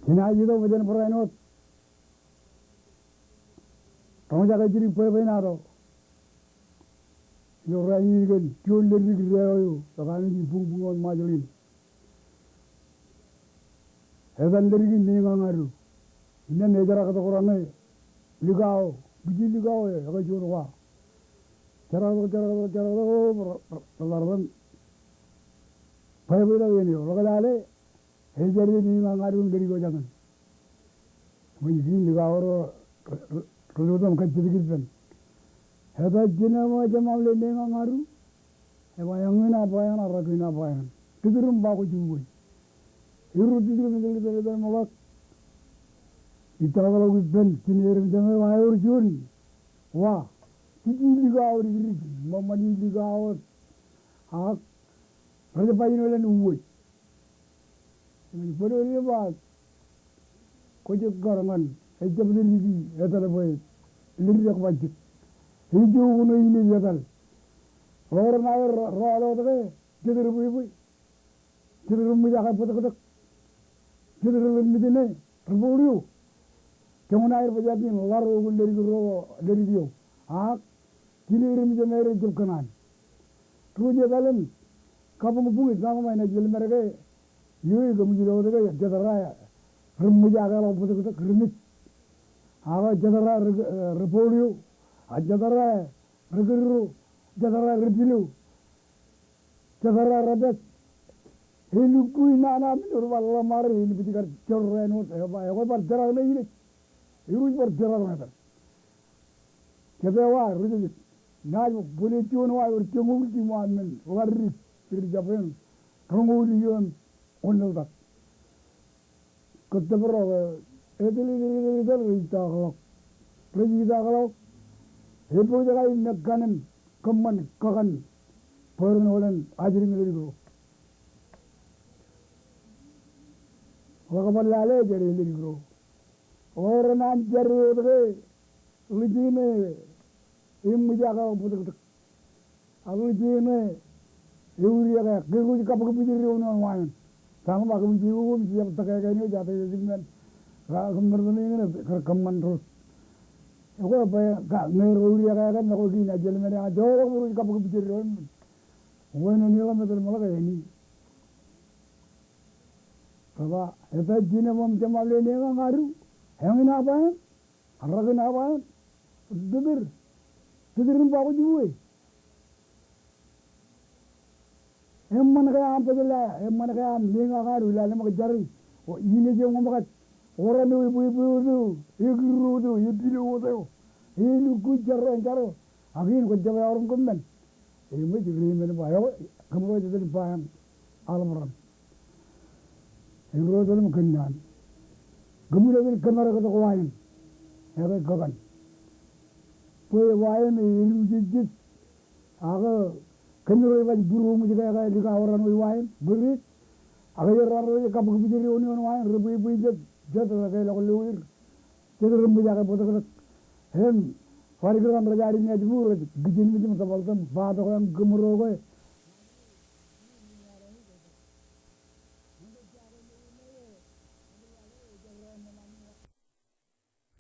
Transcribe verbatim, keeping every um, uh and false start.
Inaaj itok bwe jen barāinwōt roñjake jidik bwebwenato ilo rainin kōn juon ledik deo eo ekaamijin buñbuñ wōt Ṃajeḷ in. Etan ledik in Neñañadu. Innām ejeraktok raṇe likao, bwijin likao eo ekajuon wa. Jeraktok, jeraktok, jeraktok, o, bar, bar, bar, bar, bwebwetak iien eo, ḷōk lale, ejāde Neñañadu im ledik eo jatōn. Bwijin likao ro, ro, ro, ro, ro, kajjitōk ippān. Eta jinō ṃōk jemaṃ ḷe Neñañadu. Eba eñin ba eñin, arrak in ba eñin. Tūtūr im ba kwōj uwe. Erro tūtūr im tūtūr im tūtūr im ḷọk. Ij tōlḷọk ippān, jined im jemād eo, ewōr juon wa. Bwijin likao dikdik, ṃōṃan in likao. Ak rej ba āinwōt eḷaññe uwe. Im bōd eo ej ba, kwōj ekkar ñan ejjab ledik in etal bwe ledik eo ej ba jik. Ej jokwe ṇe in ej etal. Ḷọk ren aer ro, ro, ro, ḷọk ke, jet ri bwebwe. Jet ri ṃwijake bōtōktōk. Jet ri ṃitne, ri polio. Joñan aer bajjek in ḷar okun ledik ro, ledik eo. Ak Jined im jemād ejjab kōṇaan. Ri-jet etal im kabuñbuñ ej ba ṃōṃan ej jelṃaad ke, eo ej kōmij lo ke jet ra ri ṃwijake ḷọk bōtōktōk ri mit. Ak jet ra ri, ri polio, ak jet ra ri kōddo, jet ra ri pilo, jet ra ri pād. Elukkuun nana men eo rej bar ḷōṃaro in bwijin kar jorrāān wōt, ej ba, ekwe bar jerak ṇe in ej. Eruj bar jerak ṇe etal. Jete wa, ri-jet, naaj bōk bōlen juon wa ewōr joñoul jimwan men ḷaddik, ri-jet, jabdewōt roñoul iiō im wōnḷọk. Kōttōpar eo, etal, etal, etal, etal, rej itakḷọk. Rej itakḷọk. Epojak aer ṇe kaṇ im kōṃṃan kakan bwe ren wōlen ajri ñan ledik ro. Ḷak bar lale jar ledik ro. Ḷọk ren an jar wōt ke ḷijeṇe eṃwijak ḷọk bōtōktōk. Ak ḷijeṇe euriak e, ke rej kabōk bwijin doon ioon wa in. Taan ba kōmij iuwe im jab tōk āinwōt eo, jab tōk āinwōt men. Kōmij maroñ in kar kōṃṃan ro. Ekwe bwe ñe rej euriak e, ekwe kiin ej jelṃae, ak joḷọk bwe rej kabōk bwijin doon. Wōn en iḷak im etal ṃōḷọk āne. Baba, eta jinō ṃōṃ jemān ḷe Neñañadu. Eñin aō ba eṇ. Arrak in aō ba eṇ. Tūtūr. Tūtūr im ba kwōj uwe. Eṃṃan ke aṃ bōjḷā, eṃṃan ke aṃ Neñañadu, lale ṃōk jari. O, in ej eṃṃan ṃōk ej. Oran eo ebwebwe wōt eo, ekirro wōt eo, epilo wōt eo. Elukkuun jar ro, jar ro. Ak in kwōn jab eaorōk kōm men. Eṃōj ri men ba, eo, kōmro jet ej ba eṇ. Aḷap ran. Erro etal im kōnnaan. Kōmro jet ej kōmro kōtōk wa in. Ekwe kakan. Bwe wa in eruj ejjet. Ak kōmro ej baj būroṃōj ke, ke likao ran eo wa in. Bōrōk. Ak erro rej kabōk bwijin doon ioon wa in. Ri bwebwe jet. Jet rej ke ḷọk lowir. Jet ri ṃwijake bōtōktōk. Im bar kōrā rej adik ñe ej bōk rej kijenmej im tōbaltōm, ba tok eañ kōmro ke